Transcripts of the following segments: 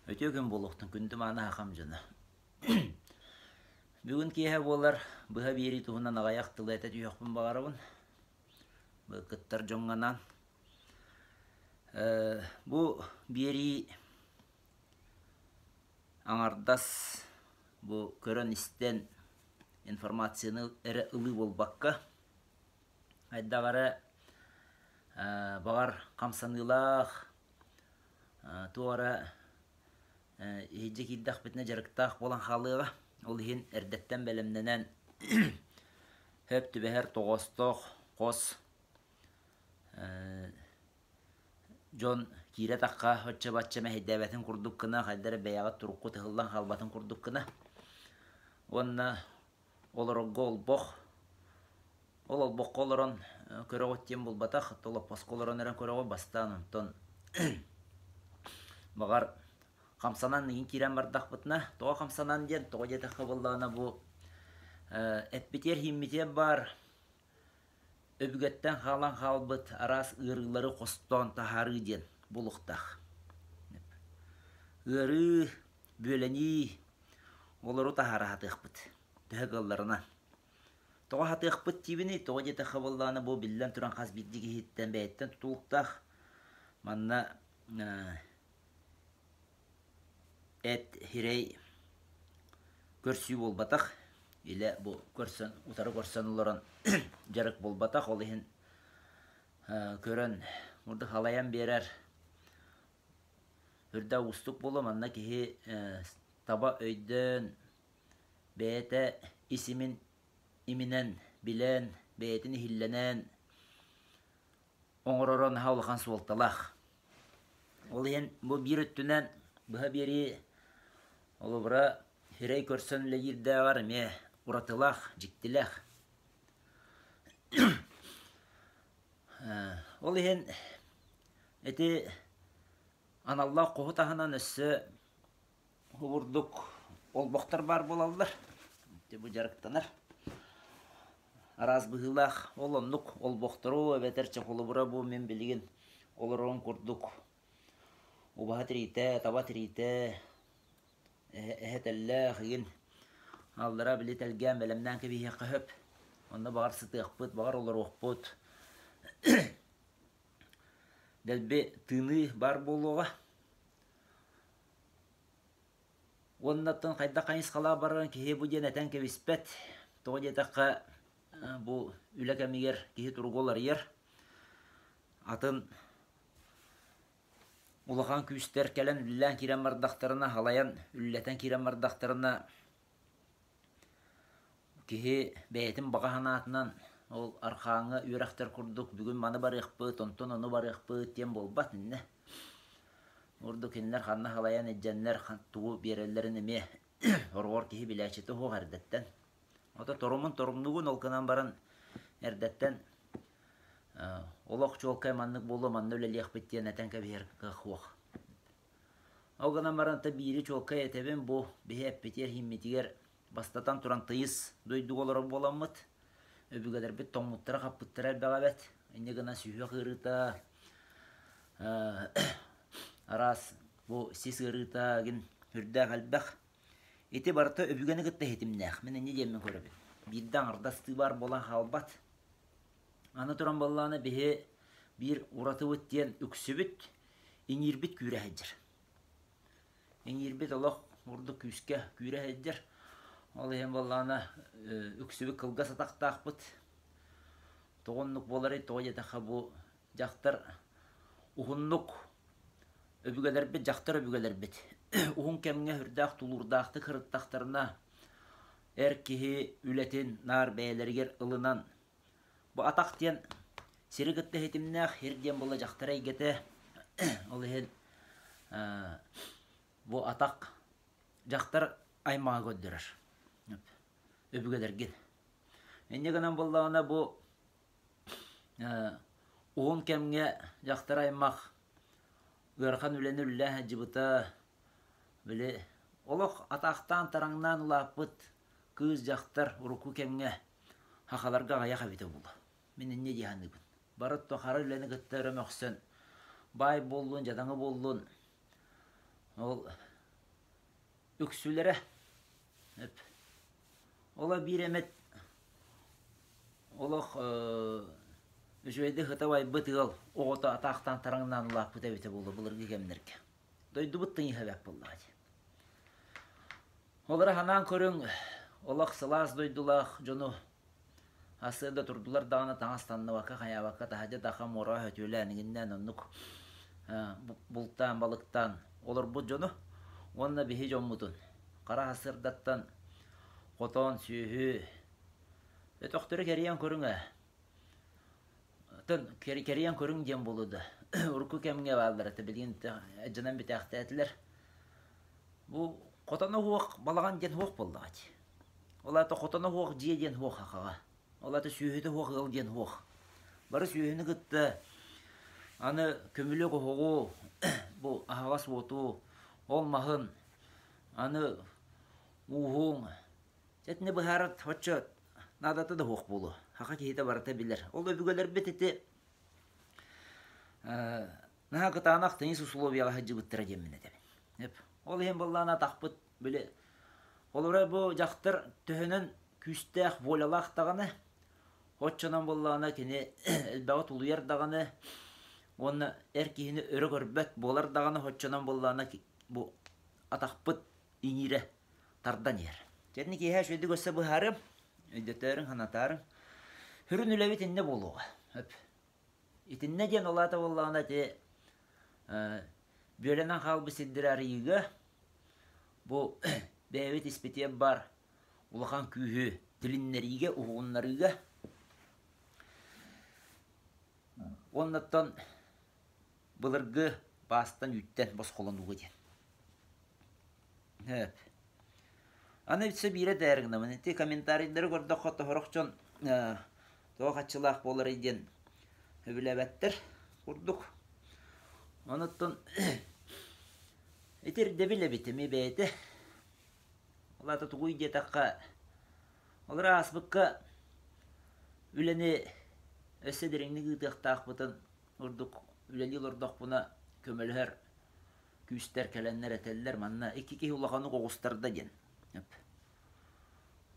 Үтүө күн буолуохтун күндү мааны хахам дьоно. Бүгүн киэһэ буолар быһа биэрии туһунан аҕыйах тылы этэ түһүөхпүн баҕарабын. Кыттар дьоҥҥо анаан. Бу биэрии аҥардас бу көрөн-истэн информацияны эрэ ылыы буолбакка, хайдах эрэ баҕар хамсаныылаах, туох эрэ иһирдьэ киирдэхпитинэ дьарыктаах буолан хаалыаҕа. Ол иһин эрдэттэн бэлэмнэнэн хөп түбэһэр тоҕоостоох хос дьон киирэ-тахха оччо-бачча мэһэйдээбэтин курдук гына, хайда эрэ бэйэҕит туруккут ыһыллан хаалбатын курдук гына. Уонна олорорго олбох Ол олбоххо олорон көрөҕүт диэн буолбатах, олоппоско олорон эрэн көрөҕүт бастаан онтон баҕар хамсанан иһин киирэн бардахпытына, тоҕо хамсанан диэн, тоҕо диэтэххэ буоллаҕына бу эппитиэр иһиммитиэр баар өбүгэттэн хаалан хаалбыт араас ыарыылары хостоон таһаарыы диэн буолуохтаах. Ыарыы, бүөлэнии олору таһаара сатыахпыт төһө кыалларынан. Тоҕо хатыахпыт диибиний? Тоҕо диэтэххэ буоллаҕына, бу биллэн туран хас биирдии киһиттэн бэйэттэн тутулуктаах. Манна эт сирэй көрсүү буолбатах. Илэ бу көрсөн, утары көрсөн олорон дьарык буолбатах. Ол иһин көрөн, мурдук халайан биэрэр үрдэ уустук буолуо. Манна киһи таба өйдөөн бэйэтэ ис имин иминэн билэн, бэйэтин иһиллэнэн оҥороро наһаа улахан суолталаах. Ол иһин бу биир өттүнэн быһа биэрии холобура сирэй көрсөн үлэлиирдээҕэр эмиэ уратылаах, дьиктилээх. Ол иһин ити аналлаах хоһу таһынан өссө Курдук олбохтор баар буолаллар. Бу дьарыктанар. Араас быһыылаах ол оннук олбохтору эбэтэр чэ холобура бу мин билигин олорорум курдук убаһа тириитэ, таба тириитэ, эһэ тэллээх игин аллара били тэлгээн бэлэмнээн кэбиһиэххэ сөп. Онно баҕар сытыахпыт, баҕар олоруохпут. Дэлби тыыныы баар буолуоҕа. Уонна оттон хайдах хайысхалаах барарын киһи бу диэн этэн кэбиспэт. Тоҕо диэтэххэ, бу үлэ кэмигэр киһи туруга уларыйар. Атын улахан күүстэр кэлэн үлэлээн киирэн бардахтарына, халайан үлэлэтэн киирэн бардахтарына, Киһи бэйэтин баҕа санаатынан ол архааҥҥа үөрэхтэр курдук бүгүн маны барыахпыт, онтон ону барыахпыт диэн буолбат иннэ. Ордук кинилэр ханна халайан илдьэннэр тугу биэрэллэрин эмиэ оруор киһи билээччитэ суох эрдэттэн. Ото торумун торумнугун ол гынан баран эрдэттэн олох чуолкай маннык буолуо манна үлэлиэхпит диэн этэн кэбиһэр кыах суох. Ол гынан баран биири чуолкай этэбин бу биһи эппитигэр иһиммитигэр Бастатан туран тыйыс дойдуга олорор буоламмыт, өбүгэлэрбит тоҥмуттара-хаппыттара элбэҕэ эбэт. Инньэ гынан сүһүөх ыарыыта, араас бу сис ыарыыта гин сүрдээх элбэх. Ити барыта өбүгэни кытта ситимнээх. Мин инньэ диэммин көрөбүн. Биирдэ аҥардастыы баар буолан хаалбат. Аны туран буоллаҕына биһи биир уратыбыт диэн үксүбүт, иҥиирбит күүрэ сылдьар. Иҥиирбит олох ордук күүскэ күүрэ сылдьар. Ол иһин буоллаҕына үксүбүт кылгас атахтаахпыт. Тоҕо оннук буоларый? Тоҕо диэтэххэ бу дьахтар уһуннук өбүгэлэрбит, дьахтар өбүгэлэрбит уһун кэмҥэ сүрдээх тулуурдаахтык сырыттахтарына эр киһи үлэтин наар бэйэлэригэр ылынан бу атах диэн сири кытта ситимнээх сир диэн буолла дьахтар эйгэтэ ол иһин бу атах дьахтар аймаҕы көрдөрөр өбүгэлэргин инньэ гынан буоллаҕына бу уһун кэмҥэ дьахтар аймах ыарахан үлэни үлэлээн сылдьыбыта били олох атаахтаан тараҥнаан улааппыт кыыс дьахтар урукку кэмҥэ сахаларга аҕыйах эбитэ буолуо. Мин инньэ дии саныыбын. Бары хара үлэни кытта өрө мөхсөн, баай буоллун, дьадаҥы буоллун, ол Үксүлэрэ Оло биир эмит олох үчүгэйдик ыта байбыт ыал оҕото атаахтаан тараҥнаан улааппыт эбитэ буолуо былыргы кэмнэргэ. Дойдубут тыйыһа бэрт буоллаҕа дии. Олоро санаан көрүҥ, олох сылаас дойдулаах дьону Ассыыр да турдулар даҕаны таҥас танныбакка, хайаабакка таһырдьа даха муораҕа сөтүөлээн иҥиннээн оннук бултаан, балыктаан олорбут дьону уонна биһи дьоммутун хара ассыырдаттан хотон, сүөһү өтөхтөрү кэрийэн көрүҥ ээ. Оттон кэрийэн көрүҥ диэн буолуо да урукку кэмҥэ бааллар этэ билигин дьонон бүтээхтээтилэр. Бу хотоно суох балаҕан диэн суох буоллаҕа дии. Ол аата хотоно суох дьиэ диэн суох хахаҕа. Ол аата сүөһүтэ суох ыал диэн суох. Бары сүөһүнү кытта аны көмүлүөк оһоҕу, бу аһаҕас уоту, ол маһын, аны ууһуҥ, итини быһаарар оччо наадата да суох буолуо. Саха киһитэ барыта билэр. Ол өбүгэлэрбит ити наһаа кытаанах тыйыс усулуобуйаҕа сылдьыбыттара диэммин этэбин. Ол иһин буоллаҕына атахпыт били Холобура бу дьахтар төһөнөн күүстээх волялаах даҕаны, оччонон буоллаҕына кини элбэҕи тулуйар даҕаны уонна эр киһини өрө көрбөт буолар даҕаны оччонон буоллаҕына бу атахпыт иҥиирэ тардан иһэр. Дьэ киэһэ үчүгэйдик өссө быһаарыам, өйдөтөөрүҥ, санатаарыҥ. Сүрүн үлэбит иннэ буолуоҕа. Итиннэ диэн ол аата буоллаҕына ити бүөлэнэн хаалбыт сирдэри арыйыыга бу бэйэбит испитиэн баар улахан күүһү тилиннэриигэ, уһугуннарыыга уоннаттан былыргы баастан үүттэн босхолонууга диэн. Сөп. Аны өссө биирэ этээр гынабын. Ити комментарийдары көрдөххө тоһорох дьон тоҕо хаччылаах буоларый диэн сөбүлээбэттэр курдук. Онуттан ити ирдэбил эбит эмиэ бэйэтэ. Ол аата тугуй диэтэххэ, олор ааспыкка үлэни өссө дириҥник ыытыахтаахпытын ордук үлэлии олордохпуна көмөлөһөр күүстэр кэлэннэр этэллэр манна икки киһи улаханнык оҕустарда диэн.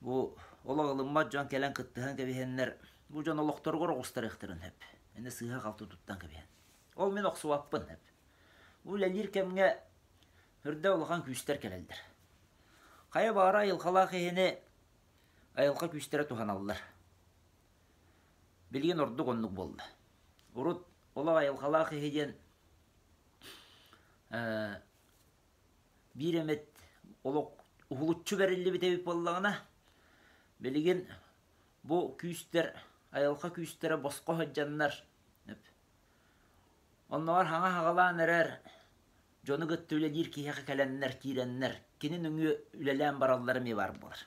Бу олох ылыммат дьон кэлэн кыттыһан кэбиһэннэр бу дьон олохторугар оҕустарыахтарын сөп. Эмиэ сыыһа-халты туттан кэбиһэн. Ол мин охсубаппын сөп. Бу үлэлиир кэмҥэ үрдэ улахан күүстэр кэлэллэр. Хайа баара айылҕалаах иһини айылҕа күүстэрэ туһаналлар. Билигин ордук оннук буолла. Урут олох айылҕалаах иһи диэн биир эмит олох уһулуччу бэриллибит эбит буоллаҕына, билигин бу күүстэр, айылҕа күүстэрэ босхо сылдьаннар, оннооҕор хаҥа хаҕалаан эрэр дьону кытта үлэлиир киһиэхэ кэлэннэр, киирэннэр, кини нөҥүө үлэлээн бараллара эмиэ баар буолар.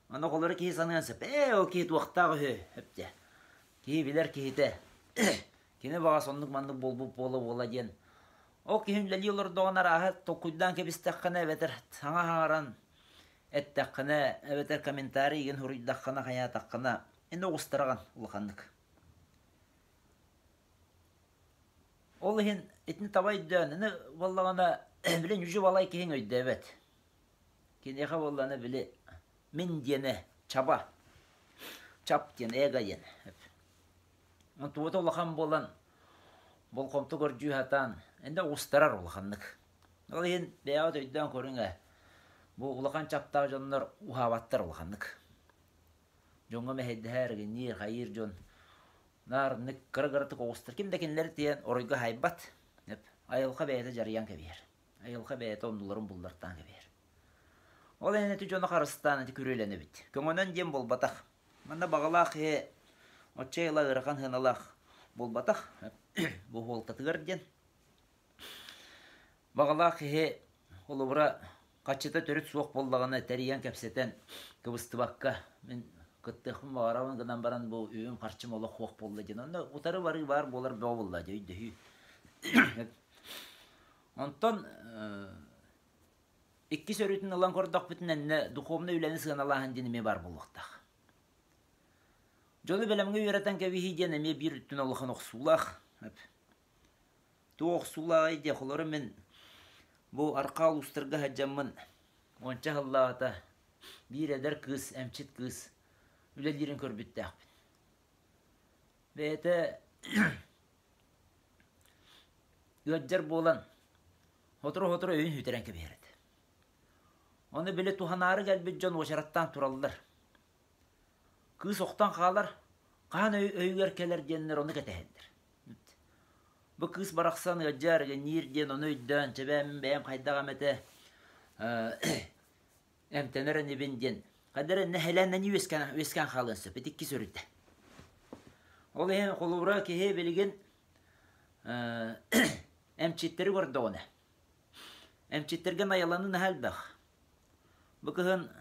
Ону оҕолору киһи саныан сөп. Ээ, ол киһи туохтаах үһү, өптө. Киһи билэр киһитэ. Кини баҕас оннук-маннык буолбут буола-буола диэн. Ол киһи үлэлии олордоҕуна арааһы толкуйдаан кэбистэххинэ эбэтэр саҥа хаҥаран эттэххинэ, эбэтэр комментарий игин суруйдаххына, хайаатаххына, эн оҕустараҕын улаханнык. Ол иһин итини таба өйдөөн, аны буоллаҕына, били ньүдьү-балай киһиҥ өйдөөбөт. Киниэхэ буоллаҕына били мин диэнэ чаба, чап диэн, эго диэн. Онтубута улахан буолан болҕомто көрдүү сатаан энде оҕустарар улаханнык. Ол иһин бэйэҕит өйдөөн көрүҥ ээ, бу улахан чаптаах дьоннор уһаабаттар улаханнык. Дьоҥҥо мэһэйдэһэр, эргинниир, хайыыр дьон наар кыра-кыратык оҕустар. Ким да кинилэри тиийэн оройго хаайбат. Айылҕа бэйэтэ дьарыйан кэбиһэр. Айылҕа бэйэтэ оннуларын буллартаан кэбиһэр. Ол иһин ити дьону харыстаан ити күрүөлэнэбит. Көҥөнөн диэн буолбатах. Манна баҕалаах киһи оччо ыла ыарахан сыаналаах буолбатах. Бу буолтатыгар диэн. Баҕалаах киһи холобура хаччыта төрүт суох буоллаҕына тэрийэн кэпсэтэн кыбыстыбакка мин кыттыахпын баҕарабын гынан баран бу үбүм харчым олох суох буолла диэн онно утары барыы баар буолар бөҕө буолла дьэ өйдөһүү. Онтон иккис өрүтүн ылан көрдөхпүтүнэ иннэ духовнай үлэни сыаналааһын диэн эмиэ баар буолуохтаах. Дьону бэлэмҥэ үөрэтэн кэбиһии диэн эмиэ биир өттүн улахан охсуулаах. Туох охсуулааҕый диэх, олору мин Бу арҕаа улуустарга сылдьаммын уонча сыллааҕыта биир эдэр кыыс, эмчит кыыс үлэлиирин көрбүттээхпин. Бэйэтэ ыалдьар буолан сотору-сотору өйүн сүтэрэн кэбиһэр этэ. Ону били туһанаары кэлбит дьон уочараттаан тураллар. Кыыс охтон хаалар, хаһан өйүгэр кэлэр диэннэр ону кэтэһэллэр. Бу кыыс барахсан ыалдьар, иҥниир диэн ону өйдөөн, чэбээммин бэйэм хайдах эмэтэ эмтэнэр инибин диэн хайдах эрэ нэһилээннэнии үөскээн, үөскээн хаалыан сөп. Ити иккис өрүтэ. Ол иһин холобура киһи билигин эмчиттэри көрдөҕүнэ, эмчиттэргэ найыланыы наһаа элбэх. Бу кыһын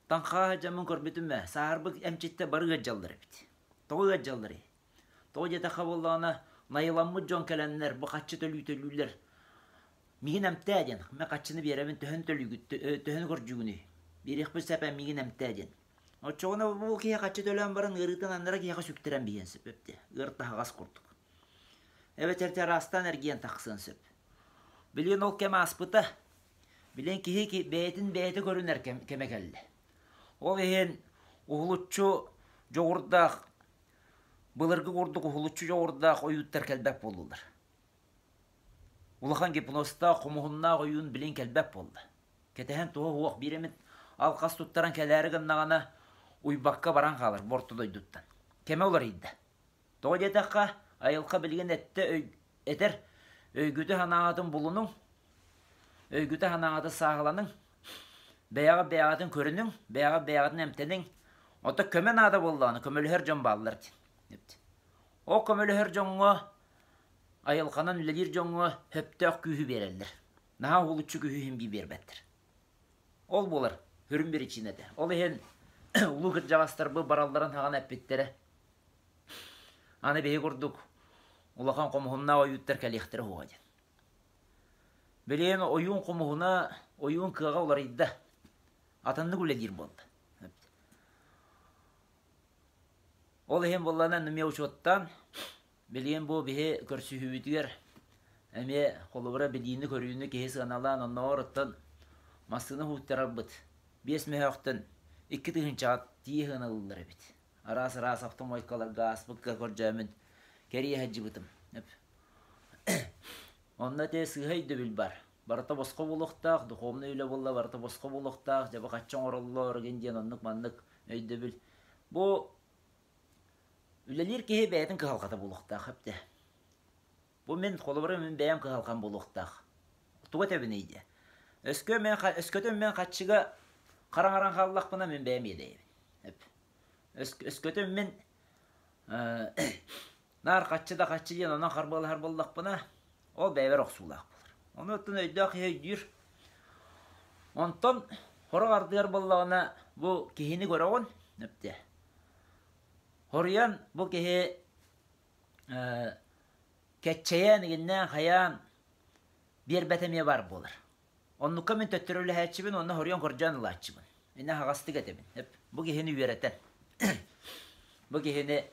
таҥхаа сылдьаммын көрбүтүм ээ, сааһырбыт эмчиттэр бары ыалдьаллар эбит. Тоҕо ыалдьалларый? Тоҕо диэтэххэ буоллаҕына, найыламмыт дьон кэлэннэр бу хаччы төлүү төлүүллэр. Миигин эмтээ диэн, мин хаччыны биэрэбин, төһөн төлүүгүт, төһөнү көрдүүгүнүй? Биэриэхпин сөп ээ, миигин эмтээ диэн. Оччоҕуна бу киһи хаччы төлөөн баран ыарыытын аннара киһиэхэ сүктэрэн биһиэн сөп эбит. Ыар таһаҕас курдук. Эбэтэр араастаан эргийэн тахсыан сөп. Билигин ол кэм ааспыта. Билигин киһи бэйэтин бэйэтэ көрүнэр кэмэ кэллэ. Ол иһин уһулуччу дьоҕурдаах былыргы курдук уһулуччу дьоҕурдаах ойууттар кэлбэт буоллулар. Улахан гипнозтаах, хомуһуннаах ойуун билигин кэлбэт буолла. Кэтэһэн туһа суох биир эмит алҕас туттаран кэлээри гыннаҕына уйбакка баран хаалар бу орто дойдуттан. Кэмэ уларыйда. Тоҕо диэтэххэ, айылҕа билигин эттэ өй, этэр өйгүтэ-санааҕытын булунуҥ, өйгүтэ-санааҕытын сааһыланыҥ, бэйэҕит бэйэҕитин көрүнүҥ, бэйэҕит бэйэҕитин эмтэниҥ. Оттон көмө наада буоллаҕына көмөлөһөр дьон бааллар диэн. Ол көмөлөһөр дьоҥҥо айылҕанан үлэлиир дьоҥҥо сөптөөх күүһү биэрэллэр. Наһаа уһулуччу күүһү иһин биэрбэттэр. Ол буолар сүрүн биричиинэтэ. Ол иһин улуу кырдьаҕастарбыт баралларын хаҕан эппиттэрэ. Аны биһи курдук улахан хомуһуннаах ойууттар кэлиэхтэрэ уһуга диэн. Билигин ойуун хомуһуна, ойуун кыаҕа уларыйда. Атыннык үлэлиир буолла. Ол иһин буоллаҕына эмиэ учуоттаан, билигин бу биһи көрсүһүүбүтүгэр эмиэ холобура билиини-көрүүнү киһи сыаналаан оннооҕор оттон массыына уһуктарарбыт 5 мөһөөхтөн 2 тыһыынчаҕа тиийэ сыаналыыллар эбит. Араас-араас автомойкаларга ааспыкка көрдьөөмүн кэрийэ сылдьыбытым. Онно ити сыыһа өйдөбүл бар. Барыта босхо буолуохтаах, духовнай үлэ буолла барыта босхо буолуохтаах, дьэ хаччы оҥороллор игин диэн оннук-маннык өйдөбүл. Бу үлэлиир киһи бэйэтин кыһалҕата буолуохтаах эбитэ. Бу мин холобура мин бэйэм кыһалҕам буолуохтаах. Тугу этэбиний диэ? Өскө мен өскөтүн мен хаччыга хараҥаран хааллахпына мин бэйэм иэдэйэбин. Өскөтүн мин наар хаччы да хаччы диэн онон харбыалаһар буоллахпына, ол бэйэбэр охсуулаах буолар. Ону оттон өйдөөх киһи өйдүүр. Онтон сорох ардыгар буоллаҕына бу киһини көрөҕүн, өптө. Хоруйан бу киһи кэччэйэн, игиннээн, хайаан биэрбэтэ эмиэ баар буолар. Оннукка мин төттөрү үлэһээччибин уонна хоруйан көрдьөөн ылааччыбын. Иннэ аһаҕастык этэбин. Бу киһини үөрэтэн, бу киһини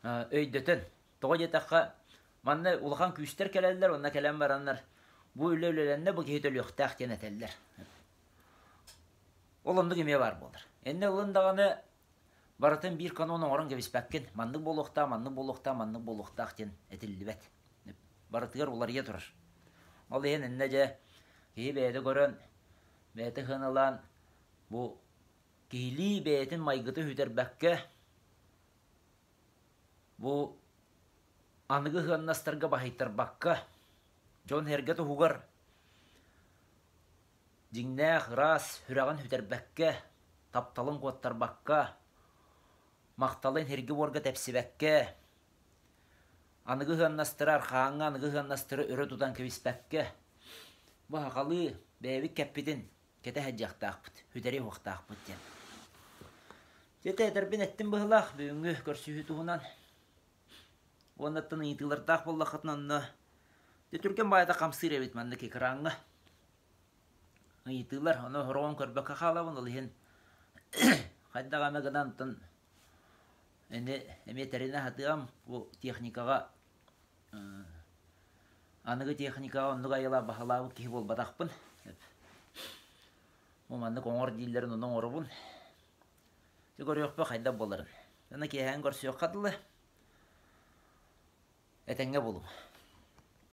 өйдөтөн. Тоҕо диэтэххэ, манна улахан күүстэр кэлэллэр, онно кэлэн бараннар бу үлэ үлэлэннэ, бу киһи төлүөхтээх диэн этэллэр. Ол оннук эмиэ баар буолар. Иннэ ылын даҕаны барытын биир канон оҥорон кэбиспэккин. Маннык буолуохтаах, маннык буолуохтаах, маннык буолуохтаах диэн этиллибэт. Барытыгар уларыйа турар. Ол иһин иннэ дьэ киһи бэйэтэ көрөн, бэйэтэ сыаналаан бу киһилии бэйэтин майгыты сүтэрбэккэ бу аныгы сыаннастарга баһыйтарбакка дьон-сэргэ туһугар дьиҥнээх ыраас сүрэҕин сүтэрбэккэ, тапталын куоттарбакка, махталын сиргэ-буорга тэпсибэккэ, аныгы сыаннастары архааҥҥа аныгы сыаннастары өрө тутан кэбиспэккэ, бу сахалыы бэйэбит кэппитин кэтэ сылдьыахтаахпыт, сүтэриэ суохтаахпыт диэн. Дьэ этэрбин эттим быһыылаах бүгүҥҥү көрсүһүү туһунан. Уоннаттан ыйытыылардаах буоллаххытына онно дьэ түргэн баайда хамсыыр эбит маннык экраҥҥа. Ыйытыылар, ону хороҕон көрбөккө хаалабын, ол иһин хайдах эмэ гынан оттон ини эмиэ тэринэ сатыам бу техникаҕа. Аныгы техникаҕа оннук айылаах баһылаабыт киһи буолбатахпын. Бу маннык оҥор дииллэрин ону оҥоробун. Дьэ көрүөхпүт хайдах буоларын. Аны киэһээн көрсүөххэ дылы. Этэҥҥэ буолуҥ.